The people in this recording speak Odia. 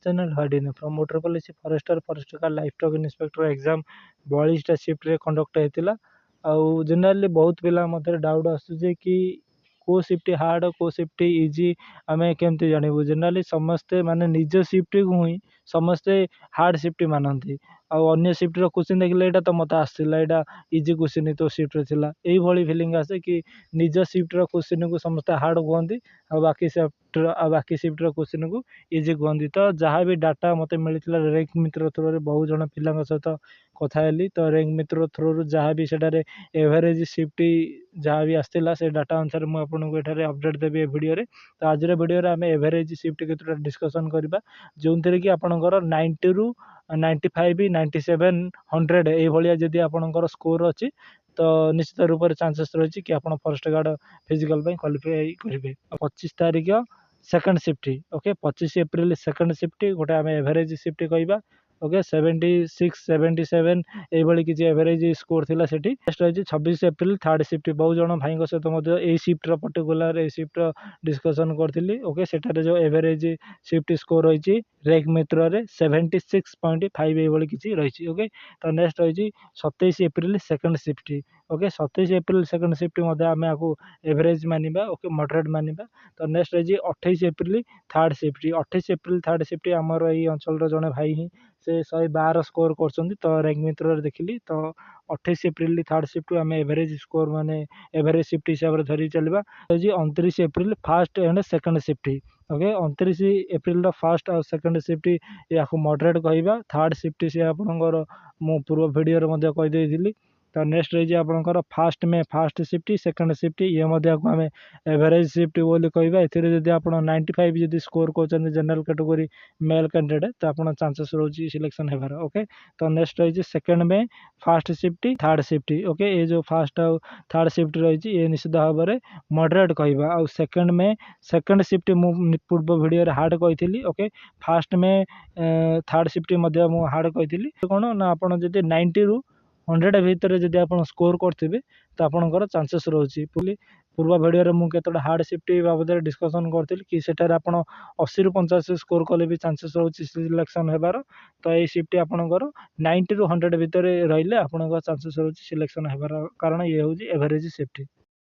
Channel ହ୍ୱାଇଡିନ୍ from motor police, forester, forest guard, livestock inspector exam 42ଟା ସିଫ୍ଟରେ କଣ୍ଡକ୍ଟ ହେଇଥିଲା। ଆଉ ଜେନେରାଲି ବହୁତ ପିଲା ମଧ୍ୟରେ ଡାଉଟ୍ ଆସୁଛି କି କେଉଁ ସିଫ୍ଟ ହାର୍ଡ଼, କେଉଁ ସିଫ୍ଟ ଇଜି, ଆମେ କେମିତି ଜାଣିବୁ? ଜେନେରାଲି ସମସ୍ତେ ମାନେ ନିଜ ସିଫ୍ଟକୁ ହିଁ ସମସ୍ତେ ହାର୍ଡ଼ ସିଫ୍ଟ ମାନନ୍ତି, ଆଉ ଅନ୍ୟ ସିଫ୍ଟର କୋଶ୍ଚିନ୍ ଦେଖିଲେ ଏଇଟା ତ ମୋତେ ଆସିଥିଲା, ଏଇଟା ଇଜି କୋଶ୍ଚିନ୍ ତୋ ସିଫ୍ଟରେ ଥିଲା, ଏଇଭଳି ଫିଲିଂ ଆସେ କି ନିଜ ସିଫ୍ଟର କୋଶ୍ଚିନ୍କୁ ସମସ୍ତେ ହାର୍ଡ଼ କୁହନ୍ତି ଆଉ ବାକି ସିଫ୍ଟର କୋଶ୍ଚିନ୍କୁ ଇଜି କୁହନ୍ତି। ତ ଯାହା ବି ଡାଟା ମୋତେ ମିଳିଥିଲା ର୍ୟାଙ୍କ ମିତ୍ର ଥ୍ରୋରେ, ବହୁ ଜଣ ପିଲାଙ୍କ ସହିତ କଥା ହେଲି, ତ ର୍ୟାଙ୍କ ମିତ୍ର ଥ୍ରୋରୁ ଯାହା ବି ସେଠାରେ ଏଭରେଜ୍ ସିଫ୍ଟ ଯାହା ବି ଆସିଥିଲା, ସେ ଡାଟା ଅନୁସାରେ ମୁଁ ଆପଣଙ୍କୁ ଏଠାରେ ଅପଡ଼େଟ୍ ଦେବି ଏ ଭିଡ଼ିଓରେ। ତ ଆଜିର ଭିଡ଼ିଓରେ ଆମେ ଏଭରେଜ୍ ସିଫ୍ଟ କେତେଟା ଡିସ୍କସନ୍ କରିବା, ଯେଉଁଥିରେ କି ଆପଣଙ୍କର 90ରୁ 95, 97, 100 ଏଇଭଳିଆ ଯଦି ଆପଣଙ୍କର ସ୍କୋର୍ ଅଛି, ତ ନିଶ୍ଚିତ ରୂପରେ ଚାନ୍ସେସ୍ ରହିଛି କି ଆପଣ ଫରେଷ୍ଟ ଗାର୍ଡ଼ ଫିଜିକାଲ୍ ପାଇଁ କ୍ୱାଲିଫାଇ କରିବେ। 25 ତାରିଖ second shift, okay, 25 April second shift ଗୋଟେ ଆମେ ଏଭରେଜ୍ ସିଫ୍ଟ କହିବା। ଓକେ, 76, 77 ଏଇଭଳି କିଛି ଏଭରେଜ୍ ସ୍କୋର୍ ଥିଲା ସେଠି। ନେକ୍ସଟ ରହିଛି 26 ଏପ୍ରିଲ ଥାର୍ଡ଼ ସିଫ୍ଟ। ବହୁ ଜଣ ଭାଇଙ୍କ ସହିତ ମଧ୍ୟ ଏଇ ସିଫ୍ଟର, ପର୍ଟିକୁଲାର ଏଇ ସିଫ୍ଟର ଡିସ୍କସନ୍ କରିଥିଲି। ଓକେ, ସେଠାରେ ଯେଉଁ ଏଭରେଜ୍ ସିଫ୍ଟ ସ୍କୋର୍ ରହିଛି ର୍ୟାଙ୍କ ମିତ୍ରରେ 76.5 ଏଇଭଳି କିଛି ରହିଛି। ଓକେ, ତ ନେକ୍ସଟ ରହିଛି 27 April second shift. Okay, 27 April second shift ମଧ୍ୟ ଆମେ ଆକୁ ଏଭରେଜ୍ ମାନିବା, ଓକେ, ମଡରେଟ୍ ମାନିବା। ତ ନେକ୍ସଟ ରହିଛି 28 April third shift. 28 April third shift ଆମର ଏଇ ଅଞ୍ଚଳର ଜଣେ ଭାଇ ହିଁ ସେ 112 ସ୍କୋର୍ କରୁଛନ୍ତି, ତ ର୍ୟାଙ୍କ ମିତ୍ରରେ ଦେଖିଲି। ତ 28 ଏପ୍ରିଲ ଥାର୍ଡ଼ ସିଫ୍ଟକୁ ଆମେ ଏଭରେଜ୍ ସ୍କୋର୍ ମାନେ ଏଭରେଜ୍ ସିଫ୍ଟ ହିସାବରେ ଧରିକି ଚାଲିବା। ରହିଛି 29 April first and second shift. Okay, 29 ଏପ୍ରିଲର first ଆଉ ସେକେଣ୍ଡ ସିଫ୍ଟ ୟାକୁ ମଡରେଟ୍ କହିବା। ଥାର୍ଡ଼ ସିଫ୍ଟ ସେ ଆପଣଙ୍କର ମୁଁ ପୂର୍ବ ଭିଡ଼ିଓରେ ମଧ୍ୟ କହିଦେଇଥିଲି। ତ ନେକ୍ସଟ ରହିଛି ଆପଣଙ୍କର 1 May first shift, second shift, ଇଏ ମଧ୍ୟ ଆମେ ଏଭରେଜ୍ ସିଫ୍ଟ ବୋଲି କହିବା। ଏଥିରେ ଯଦି ଆପଣ 95 ଯଦି ସ୍କୋର୍ କରୁଛନ୍ତି ଜେନେରାଲ କାଟେଗୋରୀ ମେଲ୍ କ୍ୟାଣ୍ଡିଡେଟ୍, ତ ଆପଣ ଚାନ୍ସେସ୍ ରହୁଛି ସିଲେକ୍ସନ୍ ହେବାର। ଓକେ, ତ ନେକ୍ସଟ ରହିଛି 2 May first shift, third shift. Okay, ଏ ଯେଉଁ ଫାର୍ଷ୍ଟ ଆଉ ଥାର୍ଡ଼ ସିଫ୍ଟ ରହିଛି, ଏ ନିଶ୍ଚିତ ଭାବରେ ମଡରେଟ୍ କହିବା। ଆଉ 2 ମେ ସେକେଣ୍ଡ ସିଫ୍ଟ ମୁଁ ପୂର୍ବ ଭିଡ଼ିଓରେ ହାର୍ଡ଼ କହିଥିଲି। ଓକେ, 1 ମେ ଥାର୍ଡ଼ ସିଫ୍ଟ ମଧ୍ୟ ମୁଁ ହାର୍ଡ଼ କହିଥିଲି। କ'ଣ ନା ଆପଣ ଯଦି 90ରୁ 100 ଭିତରେ ଯଦି ଆପଣ ସ୍କୋର୍ କରିଥିବେ, ତ ଆପଣଙ୍କର ଚାନ୍ସେସ୍ ରହୁଛି। ପୂର୍ବ ଭିଡ଼ିଓରେ ମୁଁ କେତେଟା ହାର୍ଡ଼ ସିଫ୍ଟ ବାବଦରେ ଡିସ୍କସନ୍ କରିଥିଲି କି ସେଠାରେ ଆପଣ 80ରୁ 85 ସ୍କୋର୍ କଲେ ବି ଚାନ୍ସେସ୍ ରହୁଛି ସିଲେକ୍ସନ୍ ହେବାର। ତ ଏଇ ସିଫ୍ଟ ଆପଣଙ୍କର 90ରୁ 100 ଭିତରେ ରହିଲେ ଆପଣଙ୍କ ଚାନ୍ସେସ୍ ରହୁଛି ସିଲେକ୍ସନ୍ ହେବାର, କାରଣ ଇଏ ହେଉଛି ଏଭରେଜ୍ ସିଫ୍ଟ।